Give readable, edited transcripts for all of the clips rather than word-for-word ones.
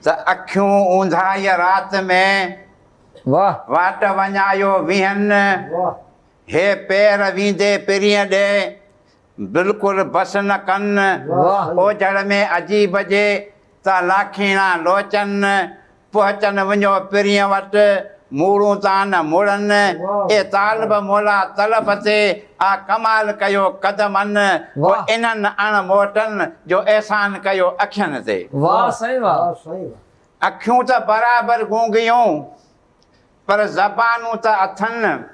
ته اکيون اونداهيء رات ۾. واهه. واٽ وڃايو ويهن. واهه. هي پير ويندي پرينء ڏي، بلڪل بس نه ڪن. واهه. اوجهڙ ۾ عجيب جي، تا لاکيڻا لوچن. پهچن وڃو پرينء وٽ، موڙون تان نه مڙن. اي طالب مولا طلب تي، آ ڪمال ڪيو قدمن. پوء انهن اڻ موٽن، جو احسان ڪيو اکين تي. واهه سائين واهه. اکيون ته برابر گونگيون، پر زبانون ته اٿن.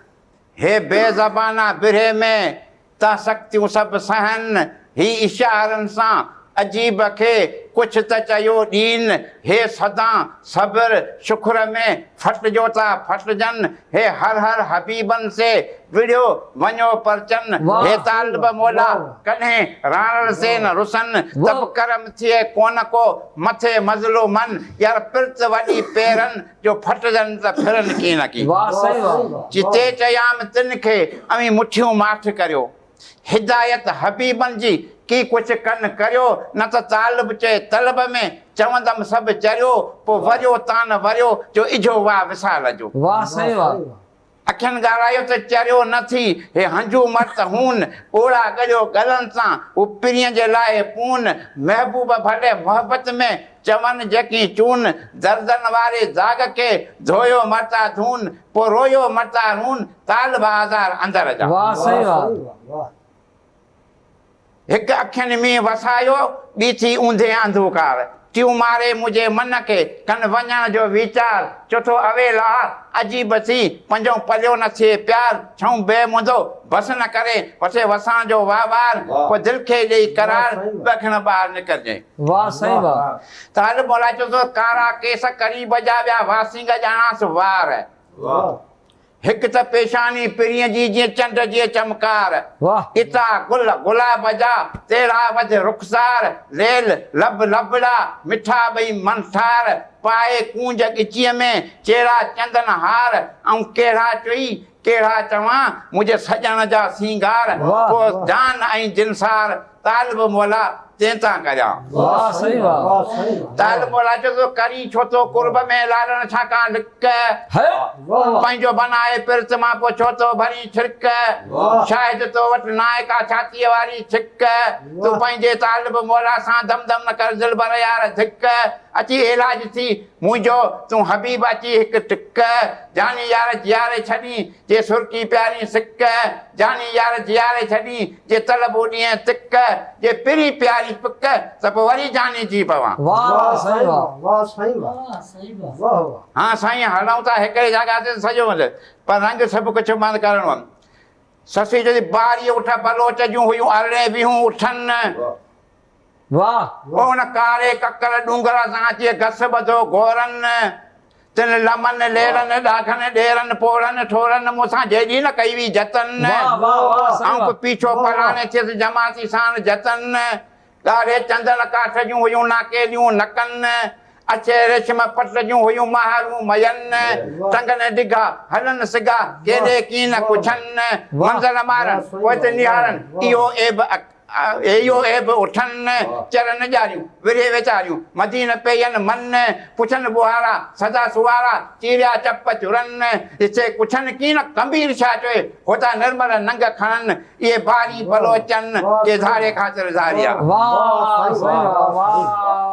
هي بي زبانا برهي ۾، ته سختيون سڀ سهن. هي اشارن سان عجيب کي ڪجهه ته چيو ڏين. هي سدا صبر شڪر ۾ ڦٽجو ٿا ڦٽجن. هي هر هر حبيبن سي وڙهيو وڃو پرچن. هي طالب مولا ڪڏهن راڻل سي نه رسن. ته به ڪرم ٿئي ڪونه ڪو مٿي مظلومن. يار پرت وڏي پيرن جو ڦٽجن ته ڦرن ڪينڪي. واھ سائين واھ. جتي چيام تن کي اوهين مٺيون ماٺ ڪريو. هدايت حبيبن جي ڪي ڪجھ ڪن ڪريو، نه ته طالب چئي طلب ۾ چوندم سڀ چريو، پوء وريو تان وريو جو اجهو واھ وصال جو. واھ سائين واھ. اکين ڳالهايو ته چريو نه ٿي، هي هنجون مر ته هون، ڳوڙها ڳڙيو ڳلن سان، هو پرينء جي لاء پون، محبوب ڀلي محبت ۾، چون جيڪي چون، دردن واري داغ کي، ڌويو مرتا ڌون، پوء رويو مرتا رون، طالب آزار اندر جا. واھ سائين واھ. هڪ اکين مينهن وسايو، ٻي ٿي اونڌي انڌوڪار. ٽيون ماري منهنجي من کي، ڪن وڃڻ جو ويچار. چوٿون اويل آ، عجيب ٿي، پنجون پليو نه ٿئي پيار. ڇهون بي منڌو، بس نه ڪري، وٺي وسڻ جو وهنوار. پوء دل کي ڏئي قرار، ٻه کڻ ٻاهر نڪرجين. واھ سائين واھ. طالب مولا چيو ته ڪارا ڪيس قريب جا ٻيا واسينگ ڄاڻانس وار. هڪ ته پيشاني پرينء جي جيئن چنڊ جيئن چمڪار. اتا گل گلاب جا تهڙا وڌ رخسار. ليل لب لبڙا مٺا ٻئي منٺار. پائي ڪونج ڳچيء ۾ چيڙا چندن هار. آئون ڪهڙا چئي ڪهڙا چوان منهنجي سڄڻ جا سينگار. پوء جان ۽ جنسار طالب مولا تنهن تان ڪريان. واھ سائين واھ. طالب مولا چيو ته ڪرين ڇو ٿو قرب ۾ لالڻ ڇا ڪان لڪ. پنهنجو بنائي پرت مان پوء ڇو ٿو ڀرين ڇرڪ. شاهد تو وٽ ناهي ڪا ڇاتيء واري ڇڪ. تون پنهنجي طالب مولا سان دم دم نه ڪر دلبر يار ڌڪ. اچي علاج ٿي منهنجو تون حبيب اچي هڪ ٽڪ. جاني يار جياري ڇڏين جي سرڪي پيارين سڪ، جاني يار جياري ڇڏين، جي طلب اڏيين تڪ، جي پرين پيارين پڪ، ته پوء وري جاني جي پوان. واھ سائين واھ. واھ سائين واھ واھ. ها سائين هلون ٿا هڪڙي جاڳهه تي سڄو مطلب پر رنگ سڀ ڪجهه بند ڪرڻو آهي. سسئي چوي ٿي باريء اٺ بلوچ جون هيون ارڙهين ويهون اٺن. واھ. پوء ان ڪاري ڪڪر ڏونگر سان اچي گس ٻڌو گورن، تن لمن، ليڙن، ڏاگهن، ڏيرن، پوڙهن، ٺوڙهن مون سان جيڏي نه ڪئي وئي جتن. آئون به پيڇو پلاڻي ٿيس جماعتي ساڻ جتن. ڳاڙهي چندن ڪاٺ جون هيون ناڪيليون نڪن. اڇي ريشم پٽ جون هيون مهارون مين. ٽنگن ڊگها، هلن سگها، ڪيڏي ڪين ڪڇن. منزل مارن، پوئتي نهارن، اهو عيب اهو عيب اٺن، چرن ڄاريون، ورهيه ويچاريون، مدين پيين من، پڇن ٻوهارا، سدا سوارا، چيريا چپ چرن، ڏسي ڪڇن ڪين، ڪنبير ڇا چوي، هوتا نرمل ننگ کڻن، اهي باري بلوچن، ڪي ڌاري خاطر ڌاريا. واھ سائين واھ.